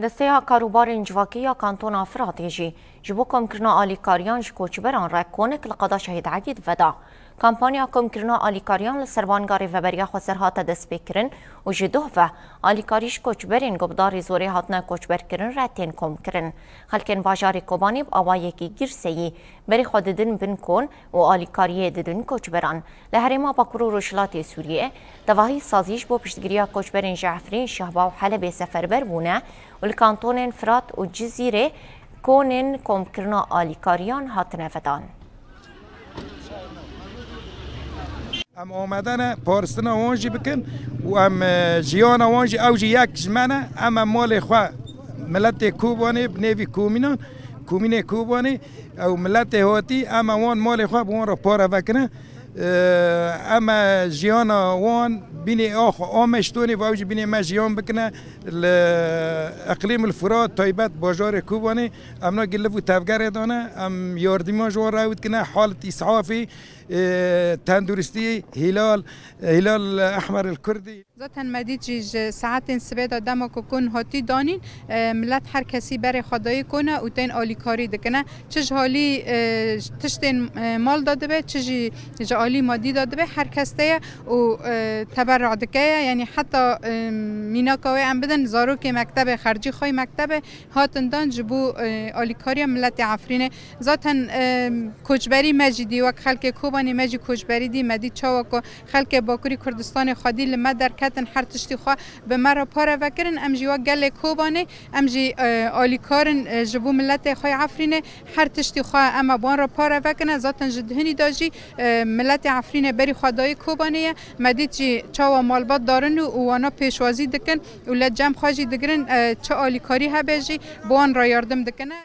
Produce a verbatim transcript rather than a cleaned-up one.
Desteya Karûbarên Civakî ya Kantona Firatê jî ji bo komkirina alîkariyan ji koçberan re konek li qada Şehîd Egîd veda. Kampanya komkirina alîkariyan li ser banga Rêveberiya Xweser hate destpêkirin û ji doh ve alîkarî ji koçberên guhdarî zorê hatine koçberkirin re tên komkirin. Xelkên bajarê Kobanê bi awayekî girseyî berê xwe didin bin kon û alîkariyê didin koçberan. Li herêma Bakur û Rojhilatê Sûriyê, tevahî sazî ji bo piştgiriya koçberên ji Efrîn, Şehba û Helebê seferber bûne û li kantonên Firat û Cizîrê konên komkirina alîkariyan hatine vedan. Em amade ne paristina wan jî bikin û em, e, jiyana wan jî, ew jî yek ji me ne. Em, em malê xwe, miletê Kobanê bi nêvî komînan, komînê Kobanê, ew miletê hatî, em, em wan malê xwe bi wan re pare vekine. E, em, e, jiyana wan bînê ax-, ameştonê ve ew jî bînê me jiyan bikine li Iqlîm el Furat, taybet bajarê Kobanê. Em na giliv û tevgerê dane, em yardîman ji wan re ew dikine, halet îsafî, e, tenduristî, Hilal, Hilal Ehmer el Kurdî. Zaten me dît jî ji saetên sibê de dema ku kon hatî danîn, e, milet her kesî berê xwe dayî kone û tên alîkarî dikine. Çi ji halî, e, tiştên, e, mal de dibe, çi jî ji alî madî de dibe, her kes tê ye û, e, teberra dike ye. Yanî heta, e, mînaka wê em bidin, zarokê mektebê xercî xwe yê mektebê hatin dan ji bo, e, alîkariya miletê Efrînê. Zaten, e, koçberî me jî dî, wek xelkê Kobanê me jî koçberî dî, me dî çawa ku xelkê Bakurî Kurdistanê xwedî li me derketin, her tiştî xwe bi me re pare vekirin. Em jî wek gelê Kobanê, em jî, e, alîkar in, e, ji bo miletê xwe yê Efrînê, her tiştî xwe em ê bi wan re pare vekine. Zaten ji dihinî de jî, e, miletê Efrînê berî xwe dayî Kobanê ye. Me dît jî çawa malbat darin û, û wana pêşwazî dikin û li cem xwe jî digirin, e, çi alîkarî hebe jî bi wan re yardim dikine.